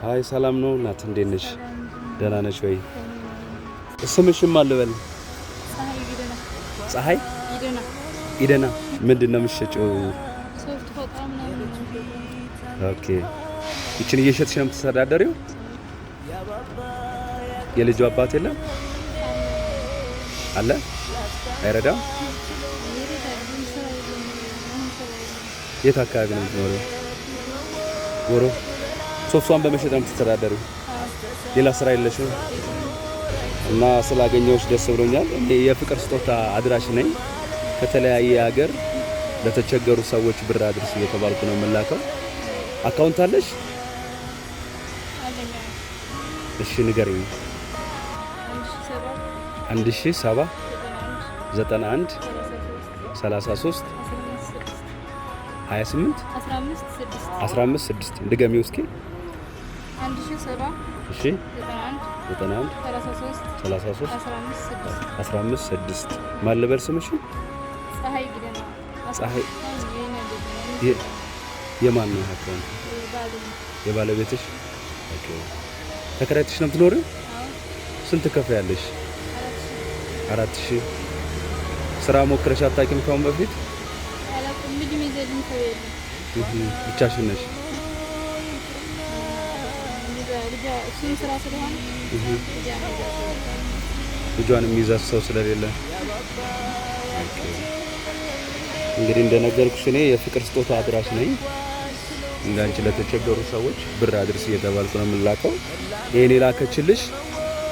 Hi፣ ሰላም ነው እናት፣ እንዴት ነሽ? ደህና ነሽ ወይ? ስምሽን ማን ልበል? ፀሐይ ኢደና። ምንድን ነው የምትሸጪው? Okay፣ ይችን እየሸጥሽ ነው የምትተዳደሪው? የልጁ አባት የለም አለ? አይረዳም? የት አካባቢ ነው የምትኖሪው? ጎሮ። ሶፍቷን በመሸጥ ነው የምትተዳደሪው? ሌላ ስራ የለሽም? እና ስላገኘሁሽ ደስ ብሎኛል። እኔ የፍቅር ስጦታ አድራሽ ነኝ። ከተለያየ ሀገር ለተቸገሩ ሰዎች ብር አድርስ እየተባልኩ ነው የምላከው። Account አለሽ? እሺ ንገሪኝ። 1007 91 33 28 15 6። ድገሚው እስኪ። እሺ፣ 91 33 15 6። ማን ልበል ስምሽን? ፀሐይ። የማን ነው account? የባለቤትሽ? Okay። ተከራይተሽ ነው የምትኖሪው? ስንት ከፍያለሽ? 4000። ስራ ሞክረሽ አታውቂም ከአሁን በፊት? ብቻሽን ነሽ? ልጇን የሚይዛት ሰው ስለሌለ። Okay። እንግዲህ እንደነገርኩሽ እኔ የፍቅር ስጦታ አድራሽ ነኝ። እንዳንቺ ለተቸገሩ ሰዎች ብር አድርስ እየተባልኩ ነው የምላከው። ይሄን የላከችልሽ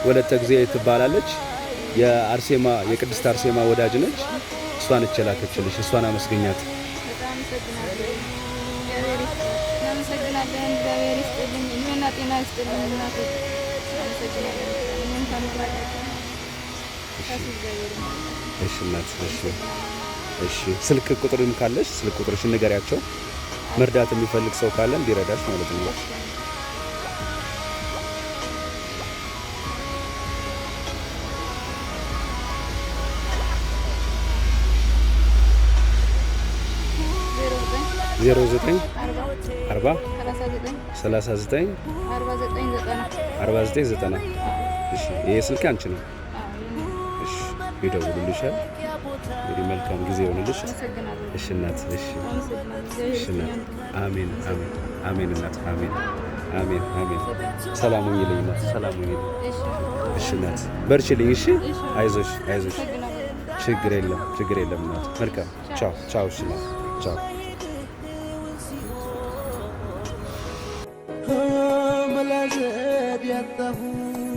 ወለተ ጊዜ ትባላለች። የአርሴማ፣ የቅድስት አርሴማ ወዳጅ ነች። እሷ ነች የላከችልሽ። እሷን አመስገኛት። እናመሰግናለን። እግዚአብሔር ይስጥልኝ፣ እድሜና ጤና ይስጥልኝ። እናቶች እናመሰግናለን። እኔም ከመራቃቸው እግዚአብሔር። እሺ እናት፣ እሺ፣ እሺ። ስልክ ቁጥርም ካለሽ ስልክ ቁጥርሽን ንገሪያቸው። መርዳት የሚፈልግ ሰው ካለ እንዲረዳሽ ማለት ነው። 09 40 39 49 90። እሺ፣ ይሄ ስልክ አንቺ ነው። እሺ፣ ይደውሉልሻል። እንግዲህ መልካም ጊዜ ይሆንልሽ። እሺ እናት፣ እሺ፣ እሺ እናት። አሜን፣ አሜን፣ አሜን እናት፣ አሜን፣ አሜን፣ አሜን። ሰላም ሁኚልኝ እናት፣ ሰላም ሁኚልኝ። እሺ እናት፣ በርቺልኝ። እሺ፣ አይዞሽ፣ አይዞሽ። ችግር የለም፣ ችግር የለም እናት። መልካም፣ ቻው፣ ቻው። እሺ እናት፣ ቻው። መላዘድ ያጣሁት።